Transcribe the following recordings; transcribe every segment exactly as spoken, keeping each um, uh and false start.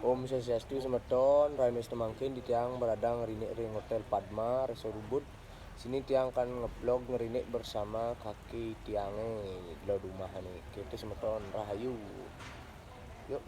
Om Swastiastu semeton, rahayu semangkin di tiang beradang ngerinik ring Hotel Padma, Resort Ubud. Sini tiang akan ngeblog ngerinik bersama kaki tiange, lo dumah nih. Kita semeton rahayu. Yuk.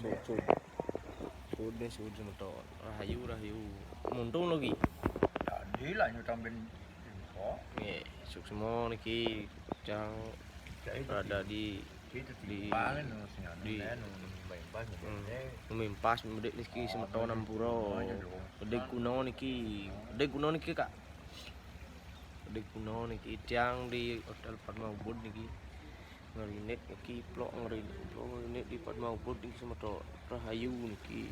Sud, sud. Sud ni, sud semeton. Rahayu, rahayu. Muntung lagi. Jadi lah nyutang ben info. Nggih, suksma niki cang berada di, di, di, hmm, mempas mudik niki semeton ampura. Bedik guna niki. Bedik guna niki, Kak. Bedik guna niki tiang di Hotel Padma Ubud niki. Ngerinit niki, plok ngerinit, plok ngerinit di Padma Ubud niki semeton. Rahayu niki.